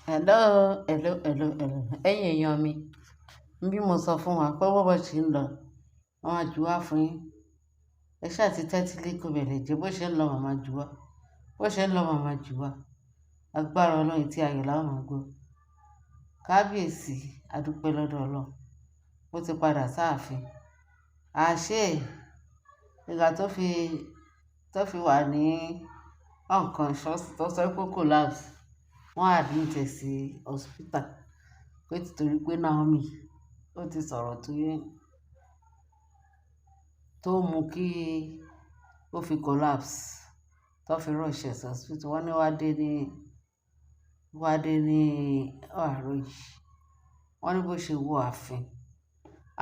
Hello, hello, hello, hello. Ẹ̀yin èèyàn mi, bí mo sọ fún wa pé bó ṣe ń lọ, wọ́n máa ju wá fún yín. Ẹ ṣáà ti tẹ́tí lé kó bẹ̀rẹ̀ jẹ́ bó ṣe ń lọ, màmá ju wá. Bó ṣe ń lọ, màmá ju wá. Agbára Ọlọ́run tí ayọ̀ la ó máa gbọ́. Kábíyèsí, a dúpẹ́ lọ́dọ̀ Ọlọ́run. Ó ti padà sáàfin. Àṣé ìgbà tó fi wà ní unconscious, tó sọ pé collapse, wọ́n admit ẹ̀ sí hospital. Pé títorí pé Naomi ó ti sọ̀rọ̀ tó mú kí ó fi collapse, tó fi rush ẹ̀ sí hospital. Wọ́n ní wá dé ní àárọ̀ yìí. Wọ́n ní bó ṣe wọ ààfin.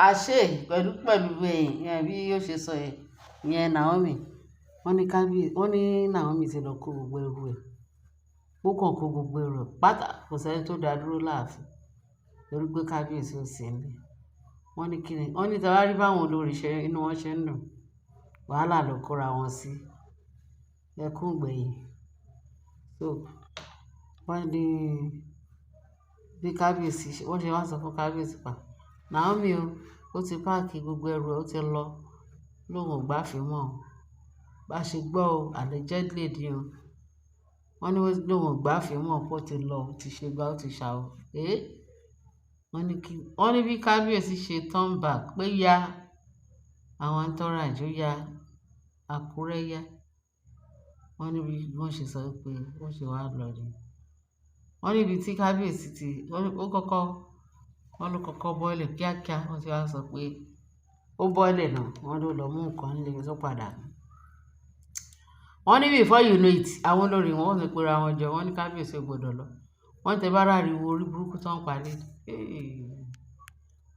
Àṣé pẹ̀lú pẹ̀lú ẹ̀ bí ó ṣe sọ ẹ̀ yẹn Naomi. Wọ́n ní Naomi ti lọ kó gbogbo ẹrù ẹ̀. Ó kàn kó gbogbo ẹrù ẹ̀ pátá, kò sí ẹni tó dá dúró láàfin. Torí pé kábíyèsí ò sí nílé. Wọ́n ní kíni, wọ́n ní tí a bá rí báwọn olórí ṣe inú wọn ṣe ń dùn. Wàhálà ló kóra wọn sí. Ẹkún gbẹ̀yìn. So wọ́n ní bí kábíyèsí ṣe, wọ́n ṣe wá sọ fún kábíyèsí pa. Naomi o, ó ti pack gbogbo ẹrù ẹ, ó ti lọ. Lóhùn ò gbáfin mọ́ o. Bá ṣe gbọ́ o, allegedly ni o. Wọ́n ní lóhùn ò gbáfin mọ́ pé ó ti lọ, ó ti ṣe gbá, ó ti ṣàwọ̀. Eh! Wọ́n ní kí, wọ́n ní bí kábíyèsí ṣe turn back pé ya àwọn entourage ó ya Àkúrẹ́ yá. Wọ́n ní bí wọ́n ṣe sọ pé wọ́n ṣe wá lọ ni. Wọ́n ní ibi tí kábíyèsí ti, ó kọ́kọ́, wọ́n ló kọ́kọ́ bọ́lẹ̀ kíákíá. Wọ́n ti wá sọ pé ó bọ́lẹ̀ náà. Wọ́n ló lọ mú nǹkan nílé tó padà. Wọ́n ní before you know it, àwọn olórí wọn ti pera wọn jọ. Wọ́n ní kábíyèsí ò gbọdọ̀ lọ. Wọ́n tẹ bá ráriwo orí burúkú tó ń pa lé.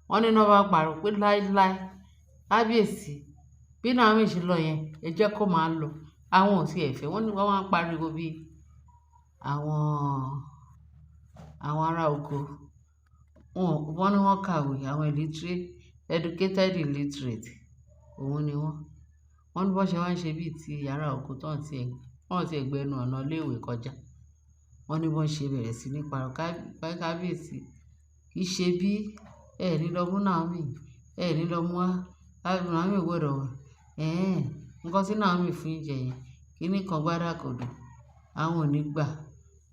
Wọ́n ní iná bá pariwo pé láíláí kábíyèsí bí Naomi ṣe lọ yẹn, ẹ jẹ́ kó máa lọ. Àwọn ò tí ẹ fẹ́. Wọ́n ní wọ́n máa ń pariwo bí àwọn ará oko. Wọ́n ní wọ́n kàwé, àwọn illiterate, educated illiterate, òun ni wọ́n. Wọ́n ní bó ṣe wá ń ṣe bíi ti ará oko tó ń ti ẹ̀, wọ́n ti ẹ̀ gbẹnu ọ̀nà ilé ìwé kọjá. Wọ́n ní bó ṣe bẹ̀rẹ̀ sí ní pariwo kábíyèsí, kì í ṣe bí ẹ ní lọ mú Naomi, ẹ ní lọ mú wá. Naomi ò gbọdọ̀ wá. Ẹ̀hẹn, nǹkan tí Naomi fún yín jẹ yẹn, kíní kan gbádà kò dùn. Àwọn ò ní gbà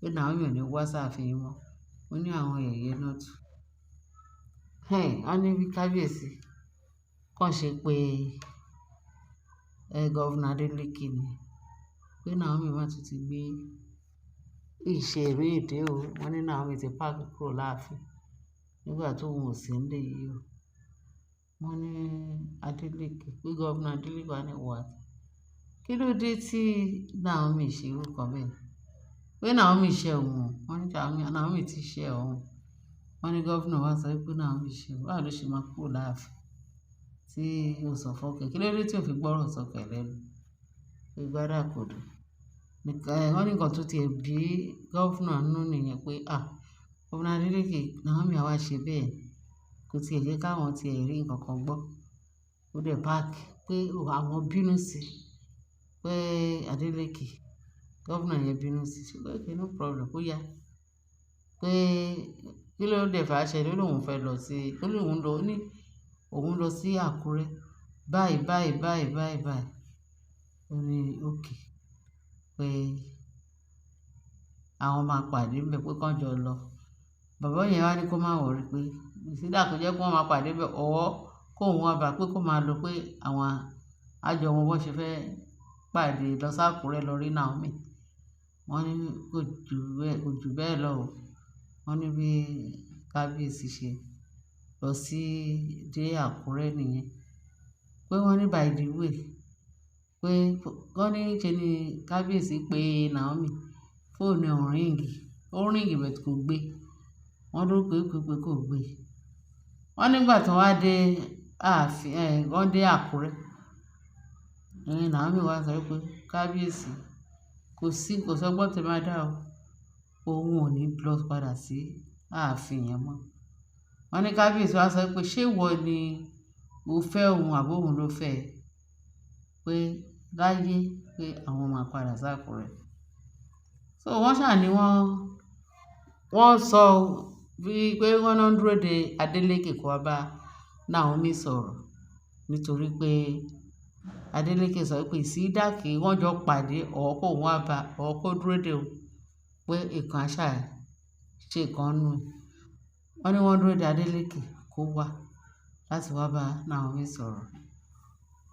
pé Naomi ò ní wá sáàfin yín mọ́. Wọ́n ní àwọn yẹ̀yẹ́ náà tù. Ẹ̀hẹn, wọ́n ní bí kábíyèsí kàn ṣe pé ẹ Governor Adeleke ni. Pé Naomi má tún ti gbé ìṣe mí dé o. Wọ́n ní Naomi ti pack kúrò láàfin nígbà tó òun ò sí nílé yìí o. Wọ́n ní Adeleke, pé Governor Adeleke wá ní what? Kí ló dé tí Naomi ṣe irú nǹkan bẹ́ẹ̀? Pé Naomi ṣe òun o. Wọ́n ní Naomi ti ṣe òun. Wọ́n ní governor wá sọ wípé Naomi ṣe òun. Báwo ló ṣe máa kúrò láàfin tí ó sọ fọ́kọ ẹ̀? Kí ló dé tí ò fi gbọ́rọ̀ sọ́kọ ẹ̀ lẹ́nu? Pé gbádà kò dùn. Wọ́n ní nǹkan tó ti ẹ̀ bí governor nínú nìyẹn pé à, Governor Adeleke, Naomi á wá ṣe bẹ́ẹ̀. Kò tí ì jẹ́ káwọn tí ẹ̀ rí nǹkan kan gbọ́. Ó dẹ̀ pack pé àwọn bínú sí pé Adeleke, governor yẹn bínú sí. Ṣé okay, no problem, ó yá. Pé kí ló dé fà ṣẹlẹ̀? Ó lóun fẹ́ lọ sí, ó lóun lọ, ó ní òun lọ sí Àkúrẹ́. Báyìí, báyìí, báyìí, báyìí, báyìí. Ó ní okay pé àwọn máa pàdé níbẹ̀ pé kí wọ́n jọ lọ. Bàbá yẹn wá ní kó má worry pé it's either kó jẹ́ pé wọ́n máa pàdé níbẹ̀ or kó òun wá bá pé kó máa lọ pé àwọn àjọ wọn bó ṣe fẹ́ pàdé lọ sí Àkúrẹ́ lọ rí Naomi. Wọ́n ní kò ju bẹ́ẹ̀ lọ o. Wọ́n ní bí kábíyèsí ṣe lọ sí dé Àkúrẹ́ nìyẹn. Pé wọ́n ní by the way, pé wọ́n ní ṣe ni kábíyèsí pé Naomi, fóònù ẹ̀ ò ring, ó ring but kò gbé. Wọ́n ló pé pé pé kò gbé. Wọ́n nígbà tí wọ́n dé ààfin, ẹ́ wọ́n dé Àkúrẹ́. Ní Naomi wá sọ wípé kábíyèsí kò sí, kò sọ́gbọ́n tí máa dá o. Òun ò ní lọ padà sí ààfin yẹn mọ́. Wọ́n ní kábíyèsí wá sọ wípé ṣé ìwọ ni o fẹ́ òun àbí òun ló fẹ́ ẹ? Pé láyé pé àwọn máa padà sí Àkúrẹ́. So wọ́n ṣà ní wọ́n Wọ́n sọ bí pé wọ́n ń dúró de Adeleke kó wá bá Naomi sọ̀rọ̀, nítorí pé Adeleke sọ pé ìsídà kí wọ́n jọ pàdé or kó òun wá bá or kó dúró de òun, pé ìkan àṣà ṣe ìkan nù. Wọ́n ní wọ́n dúró de Adeleke kó wá láti wá bá Naomi sọ̀rọ̀.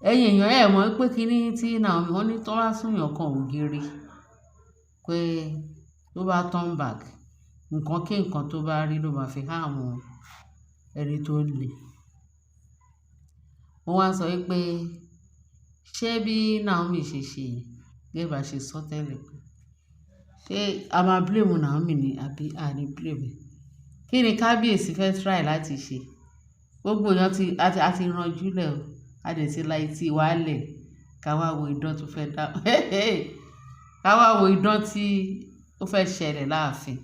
Ẹ̀yin èèyàn, ẹ mọ̀ pé kíní tí Naomi, wọ́n ní tó bá sún èèyàn kan ògiri pé tó bá turn back, nǹkan kí nǹkan tó bá rí ló máa fi há àwọn ẹni tó le. Wọ́n wá sọ wípé ṣé bí Naomi ṣe ṣe yẹn, gẹ́gẹ́ bá ṣe sọ tẹ́lẹ̀ pé ṣé a máa blame Naomi ni àbí a ní blame ẹ̀? Kí ni kábíyèsí fẹ́ try láti ṣe? Gbogbo èèyàn ti, a ti ranjú lẹ̀ o. A dẹ̀ ti la etí wa lẹ̀ ká wá wo idán tó fẹ́ dá. Ká wá wo idán tí ó fẹ́ ṣẹlẹ̀ láàfin.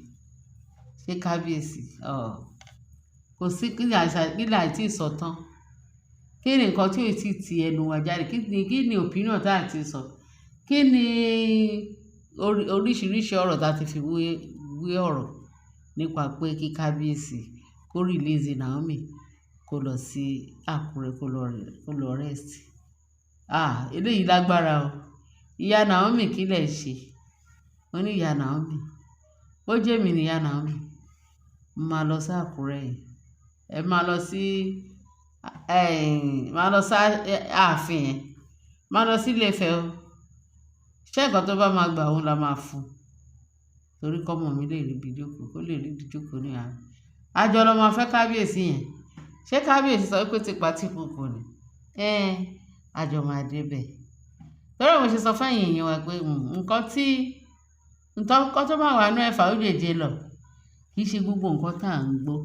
Ṣé kábíyèsí? Ọ̀, kò sí kí ni àṣà, kí ni àìtí sọ tán. Kí ni nǹkan tí ò tí ti ẹnu wa jáde? Kí ni opinion tí a ti sọ? Kí ni oríṣiríṣi ọ̀rọ̀ tí a ti fi wé, wé ọ̀rọ̀ nípa pé kí kábíyèsí kó release Naomi kó lọ sí Àkúrẹ́ kó lọ rest. Ah, eléyìí lágbára o. Ìyá Naomi, kí lẹ̀ ṣe? Mo ní ìyá Naomi. Bó jẹ́ èmi ni ìyá Naomi, mo máa lọ sí Àkúrẹ́ yìí. Ẹ máa lọ sí, máa lọ sí ààfin yẹn. Máa lọ sí Ilé-Ifẹ̀ o. Ṣé nǹkan tó bá máa gbà òun la máa fún? Torí kọ́mọ mi lè rí ibi jókòó, kó lè rí ibi jókòó ní àárín. Àjọ lọ máa fẹ́ kábíyèsí yẹn. Ṣé kábíyèsí sọ wípé tipá tíkúùkù ni? Ẹ́n, àjọ máa dé bẹ̀. Torí ẹ mo ṣe sọ fún ẹ̀yin èèyàn wa pé nǹkan tí, nǹkan tó bá wà nínú ẹ̀fà ó jèjé lọ. Kì í ṣe gbogbo nǹkan tí à ń gbọ́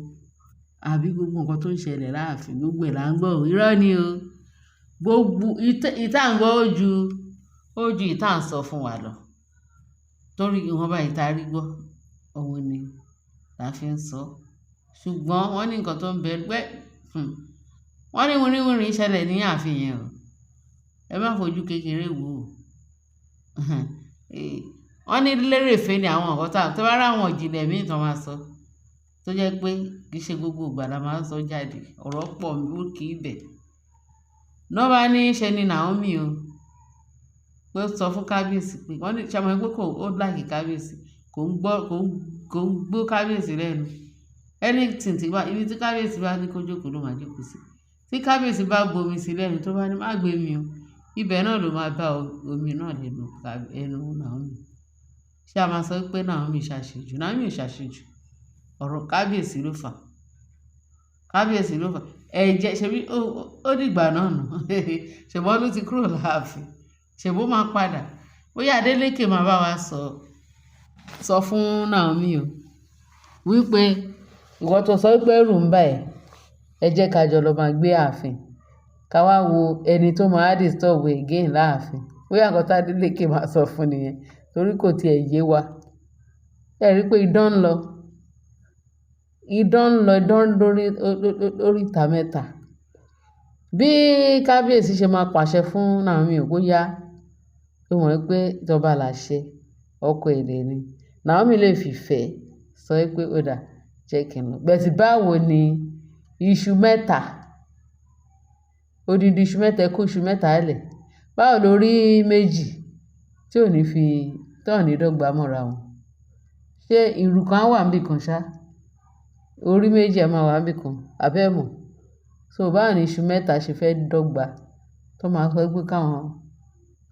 àbí gbogbo nǹkan tó ń ṣẹlẹ̀ láàfin, gbogbo ẹ̀ là ń gbọ́ o. Irọ́ ni o. Gbogbo ìta ń gbọ́ ó ju ìta ń sọ fún wa lọ. Torí ìwọ̀nba ìta rí gbọ́, òun ni là fi ń sọ. Ṣùgbọ́n wọ́n ní nǹkan tó ń bẹ pé, wọ́n ní wìrìwìrì ń ṣẹlẹ̀ ní ààfin yẹn o. Ẹ má fojú kékeré wò ó. Wọ́n ní lérèfé ni àwọn nǹkan tí wọ́n bá rí àwọn ìjìnlẹ̀ mìí tí wọ́n máa sọ, tó jẹ́ pé kì í ṣe gbogbo ìgbà la máa ń sọ jáde. Ọ̀rọ̀ pọ̀ ó kì í bẹ̀. Ná bá ní ṣe ni Naomi o. Pé ó sọ fún kábíyèsí pé wọ́n ní ṣé ẹ mọ̀ pé kò, ó like kábíyèsí, kò ń gbọ́, kò ń gbọ́ kábíyèsí lẹ́nu. Anything tí bá, ibi tí kábíyèsí bá ní kó jókòó ló máa jókòó sí. Tí kábíyèsí bá bomi sí lẹ́nu tó bá ní má gbé mi o, ibẹ̀ náà ló máa bá omi náà lẹ́nu ẹnu Naomi. Ṣé a máa sọ pé Naomi ṣàṣejù? Naomi ò ṣàṣejù. Ọ̀rọ̀ kábíyèsí ló fà. Kábíyèsí ló fà. Ẹ jẹ́, ṣebí ó dìgbà náà nù. Ṣèbí wọ́n ló ti kúrò láàfin. Ṣèbí ó máa padà. Bóyá Adeleke máa bá wa sọ, sọ fún Naomi o wípé ìwọ tó sọ wípé ẹ̀rù ń bà ẹ́, ẹ jẹ́ ká jọ lọ máa gbé ààfin. Ká wá wo ẹni tó máa disturb again láàfin. Bóyá nǹkan tí Adeleke máa sọ fún nìyẹn, torí kò tí ì yé wa. Ẹ rí pé idán ń lọ. Idán ń lọ, idán lórí, lórí ìta mẹ́ta. Bí kábíyèsí ṣe máa pàṣẹ fún Naomi ó yá, ó mọ̀ wípé ìjọba làṣẹ, ọkọ ẹ̀ ni. Naomi lè fi ìfẹ́ sọ wípé ó dáa, jẹ́ kí n lọ. But báwo ni iṣu mẹ́ta, odidi iṣu mẹ́ta, ẹ kó iṣu mẹ́ta lẹ̀. Báwo lo rí méjì tí ò ní fi, tí ò ní dọ́gba mọ́ra wọn? Ṣé ìrù kan wà níbí kan ṣá? Orí méjì a máa wà níbí kan, àbí ẹ mọ̀? So báwo ni iṣu mẹ́ta ṣe fẹ́ dọ́gba tó máa sọ wípé káwọn,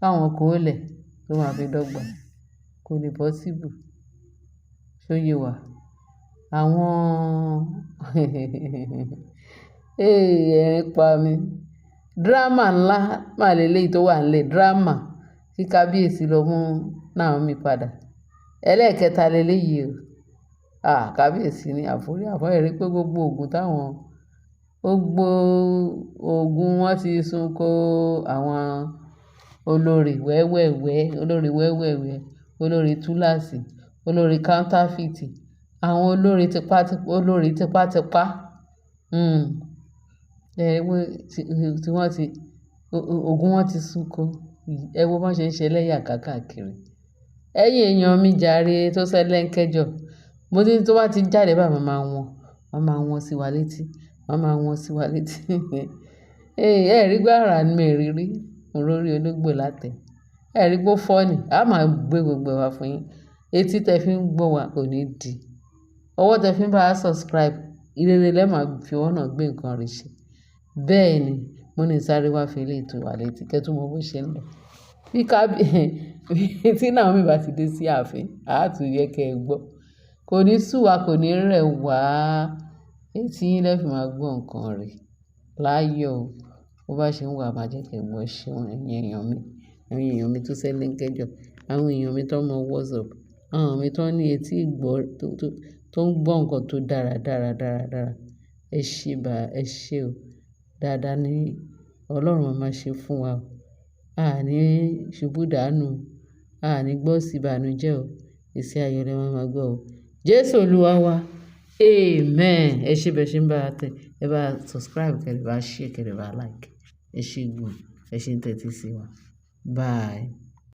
káwọn kó lẹ̀ tó máa fi dọ́gba? Kò lè possible. Ṣé ó yé wa? Àwọn ẹ̀rín pa mi. Drama ńlá máa lè léyìí tó wà nílẹ̀. Drama kí kábíyèsí lọ mú Naomi padà. Ẹlẹ́ẹ̀kẹta lè léyìí o. Ah, kábíyèsí ní àforí àfọ́ ẹ rí pé gbogbo ògùn táwọn, gbogbo ògùn wọn ti sun kó àwọn olórí wẹ́wẹ́wẹ́, olórí wẹ́wẹ́wẹ́, olórí túláàsì, olórí counterfeit, àwọn olórí tipátipá, olórí tipátipá. Ẹ rí pé tí wọ́n ti, ògùn wọn ti sun kó. Ẹ wo bí wọ́n ṣe ń ṣe ẹlẹ́yà káàkiri. Ẹ̀yin èèyàn mi jàre tó ṣẹlẹ̀ ń kẹjọ. Mo ní tó bá ti jáde báyìí, màá máa wọ́n, màá máa wọ́n sí wa létí, màá máa wọ́n sí wa létí. Ẹ rí pé àrà ni mi rí rí. Mo rí ológbò látẹ̀. Ẹ rí pé ó funny. A máa gbé gbogbo ẹ wá fún yín. Etí tẹ fi ń gbọ́ wa kò ní di. Ọwọ́ tẹ fi ń bá wa subscribe, ìrere lẹ́ máa fi ọwọ́ náà gbé nǹkan rẹ̀ ṣe. Bẹ́ẹ̀ ni, mo ní sáré wá fi eléyìí tó wa létí kí ẹ tún mọ bó ṣe ń lọ. Bí tí Naomi bá ti dé sí ààfin, a tún yẹ kí ẹ gbọ́. Kò ní sú wa, kò ní rẹ̀ wá. Etí yín lẹ́ fi máa gbọ́ nǹkan rẹ̀. Láyọ̀ o. Bo bá ṣe ń wà, máa jẹ́ kí ẹ gbọ́. Ṣéun ẹ̀yin èèyàn mi. Àwọn èèyàn mi tó ṣẹlẹ̀ ń kẹjọ. Àwọn èèyàn mi tó mọ what's up. Àwọn mi tó ní etí ìgbọ́ tó ń gbọ́ nǹkan tó dára, dára, dára, dára. Ẹ ṣe bá, ẹ ṣé o. Dáadáa ní Ọlọ́run máa máa ṣe fún wa o. A ní ṣubú dànù. A ní gbọ́ sí ìbànújẹ́ o. Èsì ayọ̀ lẹ máa máa gbọ́ o. Jésù Olúwa wa. Amen. Ẹ ṣé bẹ́ẹ̀ ṣe ń bá wa tẹ. Ẹ bá subscribe, kí ẹ lè bá share, kí ẹ lè bá like. Ẹ ṣé gan. Ẹ ṣé ń tẹ́tí sí wa. Bye.